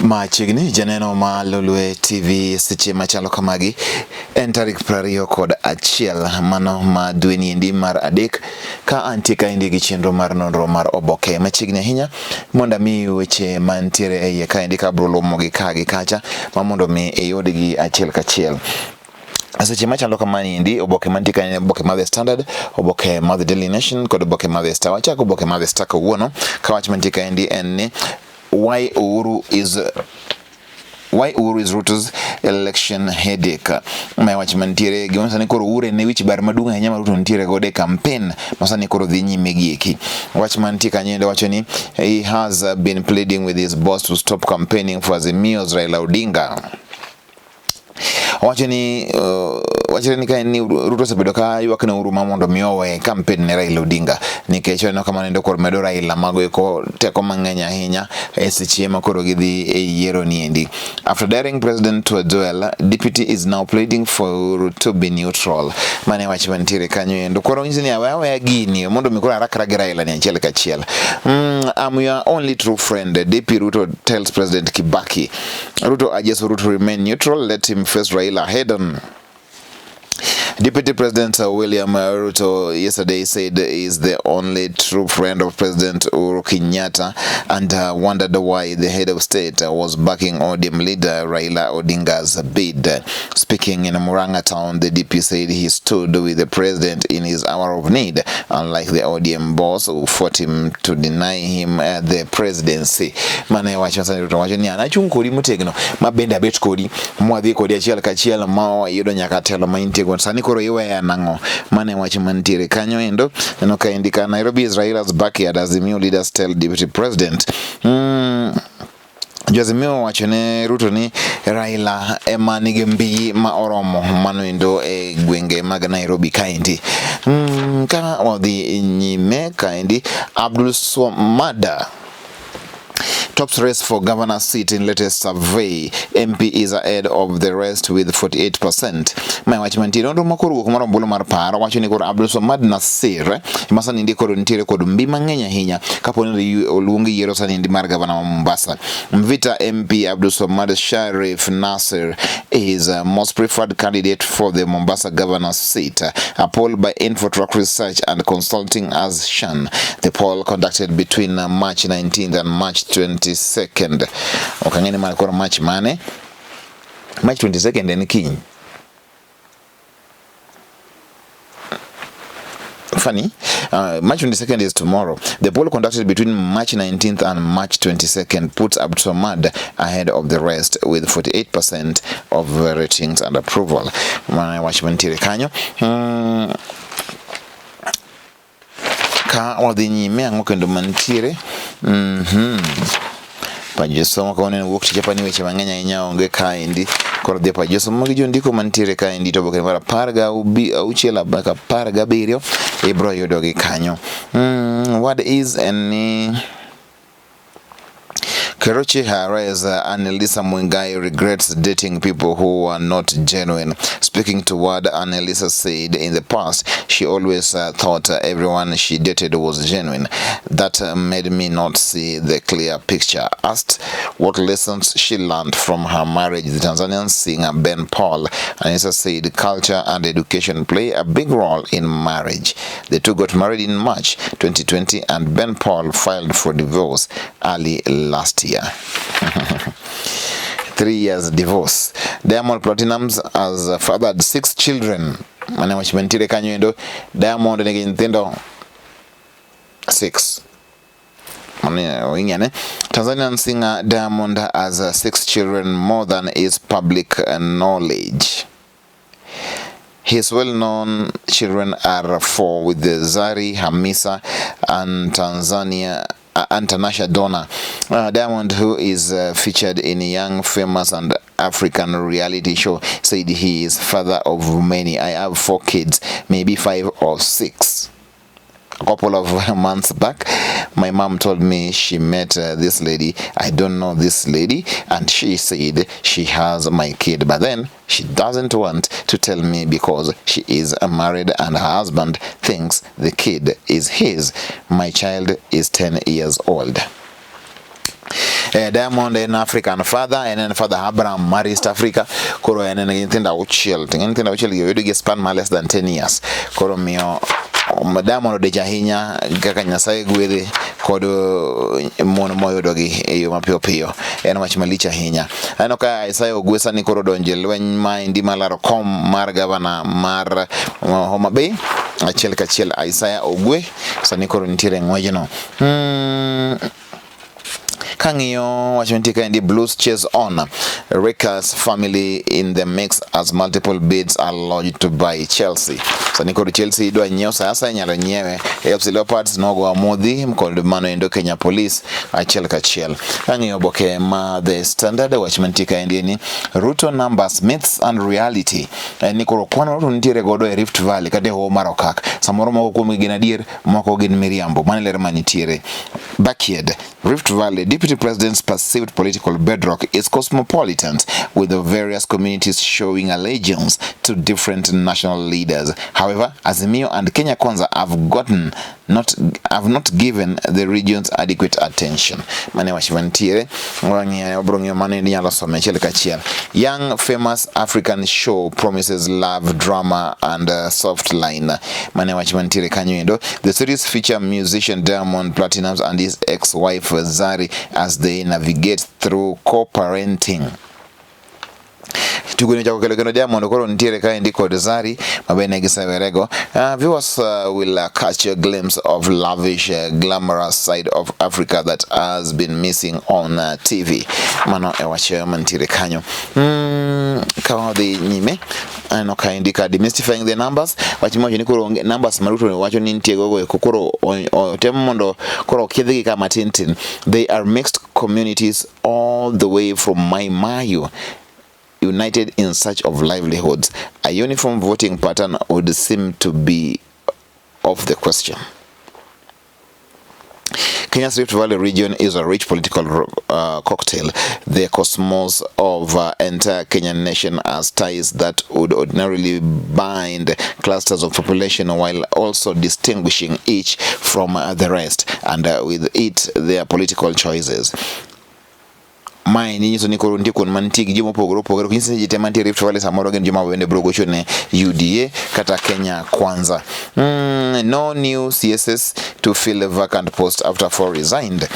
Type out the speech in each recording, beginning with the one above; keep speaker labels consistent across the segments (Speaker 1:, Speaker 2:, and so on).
Speaker 1: Machiegni janeno ma Lolwe TV seche machalo kamagi en tarik 21 mano ma dwe niendi mar adek ka antie kaendi gi chenro mar nonro mar oboke machiegni ahinya mondo ami weche mantiere e iye kaendi ka abro luomogi ka gi kacha ma mondo mi iyudgi achiel kachiel. Seche machalo kama niendi oboke mantie kanyo en oboke mar The Standard, oboke mar The Daily Nation kod oboke mar The Star. Wachako oboke mar The Star kawuono ka wach mantie kaendi en ni why Uhuru is Ruto's election headache. Ma wach mantiere gima sani koro Uhuru en wich bar maduong' ahinya ma Ruto nitiere godo e campaign ma sani koro dhi nyime gieki. Wach mantie kanyo endo wacho ni he has been pleading with his boss to stop campaigning for Azimio's Raila Odinga. Owacho ni wachre ni ka en ni Ruto osebedo ka ywak ne Uhuru ma mondo mi owe campaign ne Raila Odinga nikech oneno ka mano koro medo Raila mago eko teko mang'eny ahinya e seche ma koro gidhi e yiero niendi. After daring president to a duel, deputy is now pleading for Uhuru to be neutral. Mane wach mantiere kanyo endo. Koro nyisi ni aweya aweya gini mondo mi koro arakra gi Raila ni achiel kachiel. I'm your only true friend, DP Ruto tells President Kibaki. Ruto urges Uhuru to remain neutral, let him face Raila head on. Deputy President William Ruto yesterday said he is the only true friend of President Uhuru Kenyatta and wondered why the head of state was backing ODM leader Raila Odinga's bid. Speaking in Murang'a town, the DP said he stood with the president in his hour of need, unlike the ODM boss who fought him to deny him the presidency. Mane wacho sani Ruto wacho ni an achung' kodi motegno ma bende abet kodi mwadhi kodi achiel kachiel ma wayudo nyaka telo ma intie go sani koro iweya nang'o mane wach mantiere kanyo endo neno ka indika Nairobi is Raila's backyard Azimio leaders tell deputy president. Jo-Azimio owacho ne Ruto ni Raila ema nigi mbi ma oromo mano endo e gwenge mag Nairobi kaendi. Ka wadhi nyime kaendi Abdul Swamada tops race for governor seat in latest survey. MP is ahead of the rest with 48%. Ma wach mantie nonro ma koro wuok mar ombulu mar paro wacho ni koro Abdul Swamad Nasir ema sani ndi koro nitiere kod mbi mang'eny ahinya kapo ni oluong yiero sani ndi mar gavana ma Mombasa. Mvita MP Abdul Swamad Sharif Nasir is most preferred candidate for the Mombasa governor seat. A poll by Infotrak Research and Consulting has shown. The poll conducted between March 19th and March 22nd. Ok ang'e ni mar koro March mane? March 22nd en kiny. Funny. March 22nd is tomorrow. The poll conducted between March 19th and March 22nd puts Abdulsamad ahead of the rest with 48% of ratings and approval. Mano wach mantiere kanyo. Ka wadhi nyime ang'o kendo mantiere? Pajosomo ka waneno wuok tich apani weche mang'eny ahinya onge kaendi. Koro dhi e pajosomo gi jondiko mantiere kaendi to oboke mar 16 nyaka 17 ibro yudogi kanyo. What is any Keroche Harez Annelisa Muigai regrets dating people who are not genuine. Speaking to Word, Annelisa said in the past she always thought everyone she dated was genuine. That made me not see the clear picture. Asked what lessons she learned from her marriage, the Tanzanian singer Ben Paul, Annelisa said culture and education play a big role in marriage. The two got married in March 2020 and Ben Paul filed for divorce early last year. 3 years divorce. Diamond Platnumz has fathered 6 children. Mane wach mantiere kanyo endo Diamond nigi nyithindo 6. Mane ing'e Tanzanian singer Diamond has 6 children more than is public knowledge. His well-known children are 4 with the Zari, Hamisa, and Tanzania and Tanasha Donna. Diamond, who is featured in Young, Famous and African reality show, said he is father of many. I have 4 kids, maybe 5 or 6. A couple of months back, my mom told me she met this lady. I don't know this lady, and she said she has my kid, but then she doesn't want to tell me because she is married and her husband thinks the kid is his. My child is 10 years old. Diamond en African father, en father Abraham mar East Africa. Koro en gi nyithindo auchiel, to nyithindo auchiel gi oyudo gi span mar less than 10 years. Koro miyo Diamond odich ahinya kaka Nyasaye gwedhe kod mon moyudogi e yo mapiyo piyo. En wach malich ahinya. Aneno ka Isaiah Ogwe sani koro odonjo e lweny maendi mar laro kom mar gavana mar Homa Bay. Achiel kachiel Isaiah Ogwe sani koro nitiere e ng'wejno. Kang'iyo wach mantie kaendi, Blues chase on Rakers family in the mix as multiple bids are lodged to buy Chelsea. Sani koro Chelsea idwa nyiew sa asaya inyalo nyiewe. AFC Leopards nogo amodhi kod mano endo Kenya Police achiel kachiel. Kang'iyo oboke ma The Standard, wach mantie kaendi ni Ruto numbers, myths and reality. En ni koro kwan Ruto nitiere godo e Rift Valley kata e Hoho mar Okak. Samoro moko kuomgi gin adier, moko gin miriambo. Mano e ler manitiere. Backyard Rift Valley Deputy President's perceived political bedrock is cosmopolitan, with the various communities showing allegiance to different national leaders. However, Azimio and Kenya Kwanza have not given the regions adequate attention. Mane wach mantiere, wabro ng'iyo mano inyalo some achiel kachiel. Young famous African show promises love, drama and soft line. Mane wach mantiere kanyo endo. The series feature musician Diamond Platnumz and his ex-wife Zari as they navigate through co-parenting. Tugo ni ochako kelo kendo Diamond koro nitiere kaendi kod Zari mabende gisewerego. Viewers will catch a glimpse of lavish, glamorous side of Africa that has been missing on TV. Mano e wach mantiere kanyo. Ka wadhi nyime, aneno kaendi ka demystifying the numbers. Wach miwacho ni koro onge numbers ma Ruto wacho ni nitie gogo eko koro otem mondo koro okidhgi ka matin tin. They are mixed communities all the way from Mai Mahiu, united in search of livelihoods. A uniform voting pattern would seem to be off the question. Kenya's Rift Valley region is a rich political cocktail. The cosmos of entire Kenyan nation has ties that would ordinarily bind clusters of population while also distinguishing each from the rest, and with it their political choices. Mae nyiso ni koro nitie kuond mantie gi joma opogore opogore, ok nyis ni ji te mantie Rift Valley samoro gin joma bende biro gocho ne UDA kata Kenya Kwanza. No new CSs to fill a vacant post after four resigned.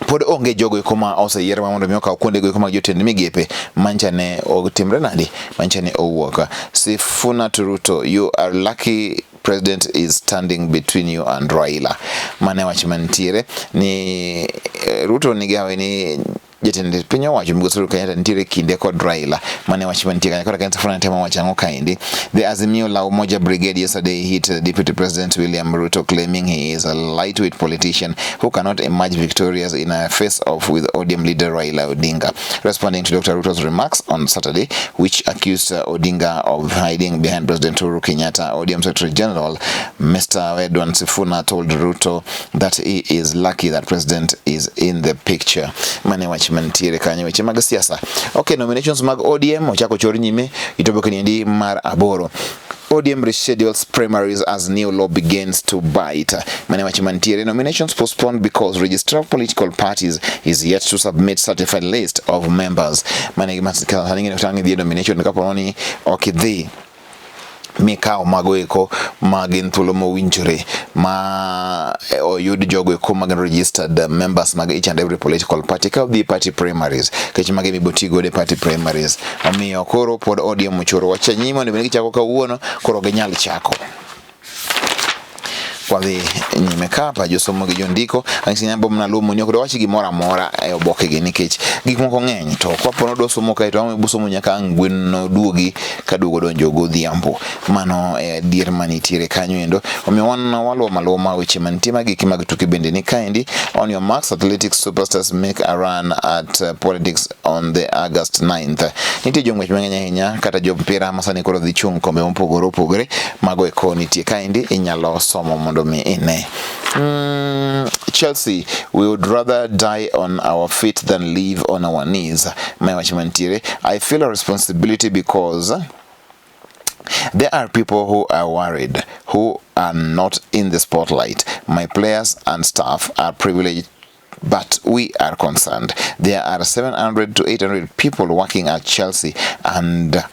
Speaker 1: Pod onge jogo eko ma oseyier ma mondo mi okaw kuondego eko mag jotend migepe mancha ne otimre nadi mancha ne owuok. Sifuna to Ruto, "You are lucky president is standing between you and Raila." Mane wach mantiere ni Ruto nigi hawi ni jatend piny owacho migosi Uhuru Kenyatta nitiere kinde kod Raila. Mane wach mantie kanyo. Koro Ken Sifuna temo wacho ang'o kaendi? The Azimio la Umoja Brigade yesterday hit the Deputy President William Ruto, claiming he is a lightweight politician who cannot emerge victorious in a face-off with ODM leader Raila Odinga. Responding to Dr. Ruto's remarks on Saturday, which accused Odinga of hiding behind President Uhuru Kenyatta, ODM Secretary General Mr. Edwin Sifuna told Ruto that he is lucky that president is in the picture. Mane wach mantiere kanyo, weche mag siasa. Okay, nominations mag ODM ochako chor nyime itoboke niendi mar aboro. ODM reschedules primaries as new law begins to bite. Mane wach mantiere, nominations postponed because registrar of political parties is yet to submit certified list of members. Mane gima sani ng'e tang' idhi e nomination kapo ni ok idhi mikawo mago eko ma gin thuolo mowinjore ma oyud jogo eko ma gin registered members mag each and every political party ka odhi e party primaries, nikech mago ema ibiro ti godo e party primaries. Omiyo koro pod ODM ochoro wach nyime onego bed ni gichako kawuono, koro ok ginyal chako. Wadhi nyime ka pa josomo gi jondiko ang'isi ni mana luwo ni ok dwawach gimoro amora e oboke gi nikech gik moko ng'eny, to kapo ni odwa somo kae to wabo somo nyaka ang' gwen noduogi kaduogo donjo godhiambo. Mano e adier manitiere kanyo endo. Omiyo wan waluwo maluwa weche mantie magiki mag tuke bende ni kaendi. On your marks, athletics superstars make a run at politics on the August 9th. Nitie jong'wech mang'eny ahinya kata jompira ma sani koro dhi chung' kombe mopogore opogore, mago eko nitie kaendi, inyalo somo mondo mi ine. Chelsea, "We would rather die on our feet than live on our knees." Mae wach mantiere. I feel a responsibility because there are people who are worried, who are not in the spotlight. My players and staff are privileged. but we are concerned. There are 700 to 800 people working at Chelsea and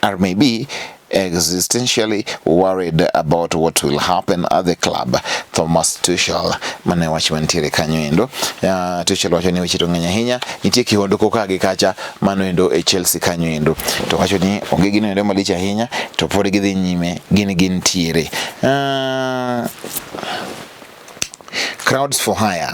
Speaker 1: are maybe existentially worried about what will happen at the club. Thomas Tuchel mane wach mantiere kanyo endo. Tuchel wacho ni weche to ng'eny ahinya, nitie kihondko ka gi kacha mano endo e Chelsea kanyo endo. To wacho ni onge gino endo malich ahinya to pod gidhi nyime gin gintiere. Crowds for hire.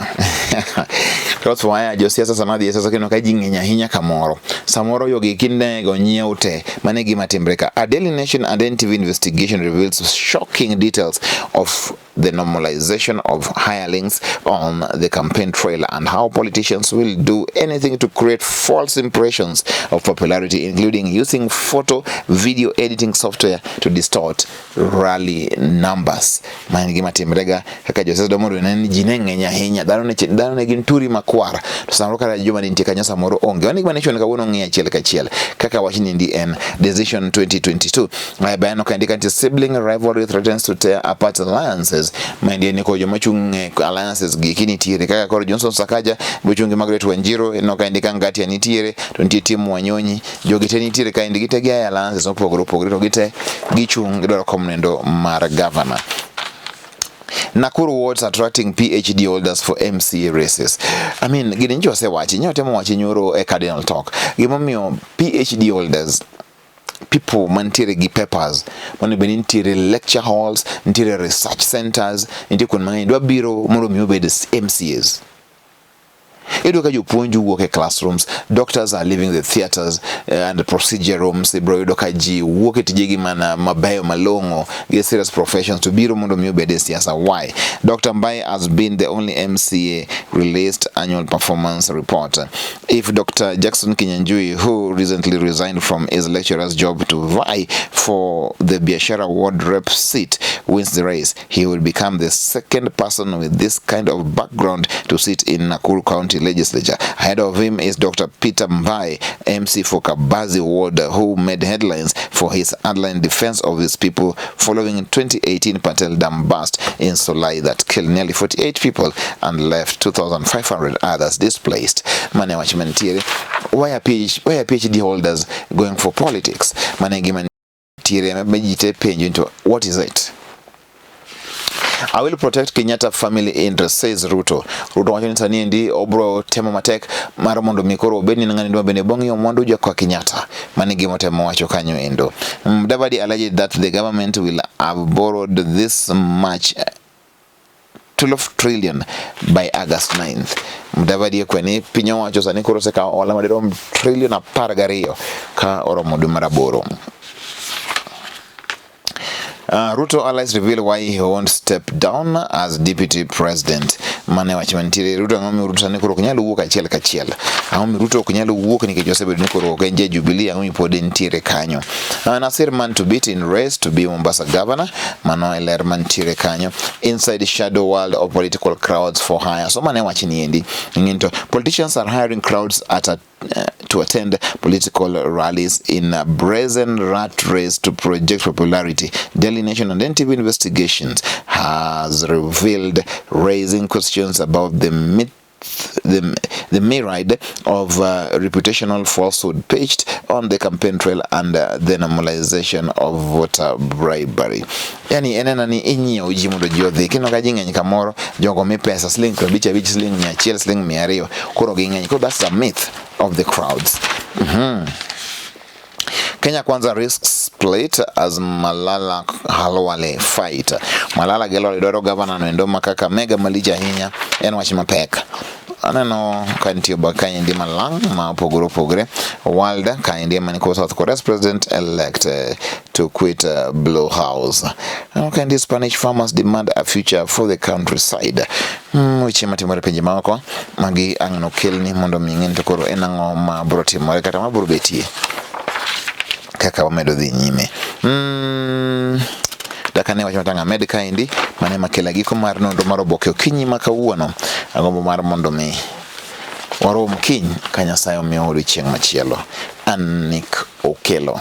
Speaker 1: Crowds for hire, josiasa sama dhi e siasa kineno ka ji ng'eny ahinya kamoro. Samoro jogi kinego nyiew te, mano e gima timre ka. A Daily Nation and NTV investigation reveals shocking details of the normalization of hirelings on the campaign trail and how politicians will do anything to create false impressions of popularity, including using photo, video editing software to distort rally numbers. Mano e gima timrega kaka josiasa dwa mondo one ni ji ne ng'eny ahinya, dhano ne dhano ne gin turi makwar to samoro kata joma nitie kanyo samoro onge. Mano e gima Nation kawuono ng'iyo achiel kachiel kaka wach niendi en Decision 2022. Bayano ka ndika nitie sibling rivalry threatens to tear apart alliances. Maendi en ni koro joma chung' e alliances gi eki nitiere kaka koro Johnson Sakaja bochung' gi Margaret Wanjiru, ineno ka endi ka Ngatia nitiere to nitie Tim Wanyonyi, jogi te nitiere ka endi gite gia e alliances mopogore opogore to gite gichung' gidwaro kom noendo mar governor. Nakuru wards attracting PhD holders for MCA races. I mean, gini nyocha osewachi, nyocha otemo wachi nyoro e Cardinal Talk. Gimomiyo PhD holders people mantiere gi papers monego bed ni nitiere lecture halls, nitiere research centers, nitie kuonde mang'eny dwa biro mondo mi obed MCAs. Iyudo ka jopuonj wuok e classrooms, doctors are leaving the theatres and procedure rooms, ibiro yudo ka ji wuok e tijegi mana mabeyo malong'o gi serious professions to biro mondo mi obed e siasa. Why? Dr. Mbai has been the only MCA released annual performance report. If Dr. Jackson Kinyanjui, who recently resigned from his lecturer's job to vie for the Biashara Ward rep seat, wins the race, he will become the second person with this kind of background to sit in Nakuru County Legislature. Ahead of him is Dr. Peter Mbai, MC for Kabazi Ward, who made headlines for his hardline defense of his people following 2018 Patel Dam burst in Solai that killed nearly 48 people and left 2,500 others displaced. Mane wach mantiere, why are PhD holders going for politics? Mane gima nitiere ma ji te penjo to what is it? I will protect Kenyatta family interest, says Ruto. Ruto wacho ni sani endi obro temo matek mar mondo mi koro obed ni ng'ani dwa bende bong'iyo mwandu joka Kenyatta. Mano e gima otemo wacho kanyo endo. Mudavadi alleged that the government will have borrowed this much 12 trillion by August 9th. Mudavadi okwe ni piny owacho sani koro osekawo hola madirom trilion 12 ka oromo dwe mar aboro. Ruto allies reveal why he won't step down as deputy president. Mane wach mantiere Ruto ang'o miyo Ruto sani koro ok nyal wuok achiel kachiel. Ang'o miyo Ruto ok nyal wuok nikech osebedo ni koro ok en ja Jubilee ang'o miyo pod entiere kanyo. Nasir man to beat in race to be Mombasa governor. Mano e ler mantiere kanyo. Inside the shadow world of political crowds for hire. So mane wach ni endi. Ng'in politicians are hiring crowds at a to attend political rallies in a brazen rat race to project popularity. Daily Nation and NTV investigations has revealed raising questions about the myth the myriad of reputational falsehood pitched on the campaign trail and the normalization of voter bribery. Yani en ni inyiewo ji mondo ji odhi kineno ka ji ng'eny kamoro jogo mi pesa siling 55 siling 100 siling 200 koro ging'eny koro that's a myth of the crowds. Kenya Kwanza risks split as Malala Khalwale fight. Malala gi Khalwale dwaro gavana no endo ma Kakamega malich ahinya en wach mapek. Aneno ka nitie oboke kaendi malang' ma opogore opogore. World kaendi ema ni South Korea's president elect to quit Blue House. Aneno kaendi Spanish farmers demand a future for the countryside. Weche matimore pinje maoko magi ang' nokelni mondo mi ing'e ni to koro en ang'o ma biro timore kata ma biro betie kaka wamedo dhi nyime. Dakane wach matang' amed kaendi mane makela giko mar nonro mar oboke okinyi ma kawuono. Agombo mar mondo mi warom kiny ka Nyasaye omiyo odiochieng' machielo. An Nick Okelo.